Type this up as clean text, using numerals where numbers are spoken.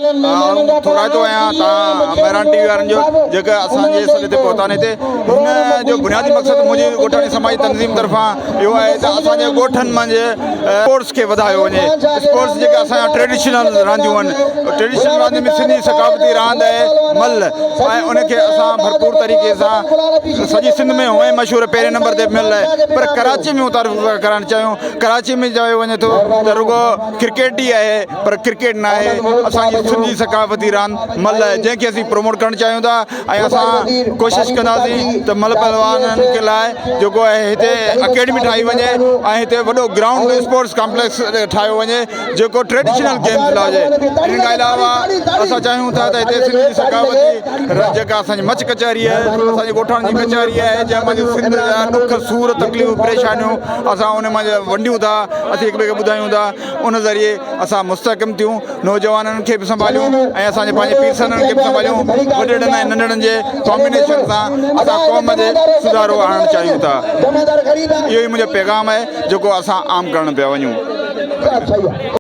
آئون ٿورائتو آهيان تان مهراڻ ٽي وي وارن جو جيڪا اسان جي سڏ تي پهتا آهن هتي هن جو بنيادي مقصد منهنجي ڳوٺاڻي سماجي تنظيم طرفان اهو آهي ته اسان جي ڳوٺن منجهه اسپورٽس کي وڌايو وڃي اسپورٽس جيڪا اسان جا ٽريڊيشنل رانديون آهن ٽريڊيشنل راندين ۾ سنڌي ثقافتي راند آهي ملهه ۽ ان کي اسان ڀرپور طريقي سان سڄي سنڌ ۾ هونئن مشهور پهرين نمبر تي ملهه آهي پر ڪراچي ۾ متعارف ڪرائڻ چاهيون ڪراچي ۾ چيو وڃي ٿو ته رڳو ڪرڪيٽ ئي آهي پر ڪرڪيٽ نه آهي اسان جي سنڌي ثقافتي راند ملهه آهي جنهن کي اسين پروموٽ ڪرڻ چاهيون ٿا ۽ اسان ڪوشش ڪنداسين ته ملهه پهلوانن کي لاء جيڪو آهي هتي اڪيڊمي ٺاهي وڃي ۽ هتي وڏو گرائونڊ اسپورٽس ڪامپليڪس ٺاهيو وڃي جيڪو ٽريڊيشنل گيمز لاء هجي ان کان علاوه اسان چاهيون ٿا ته هتي سنڌ جي ثقافتي جيڪا اسان جي مچ ڪچهري آهي اسان جي ڳوٺاڻن جي ڪچهري آهي جنهن مان سنڌ جا ڏک سور تڪليفون پريشانيون اسان ان مان ونڊيون ٿا اسين هڪ ٻئي کي ٻڌايون ٿا ان ذريعي اسان مستحڪم ٿيون نوجوانن کي به سنڀاليون ۽ اسان جي پنهنجي پيرسنن کي به سنڀاليون وڏڙن ۽ ننڍڙن جي ڪامبينيشن سان اسان قوم جي سڌارو آڻڻ چاهيون ٿا اهو ئي منهنجو پيغام آهي جيڪو اسان عام ڪرڻ پيا وڃون.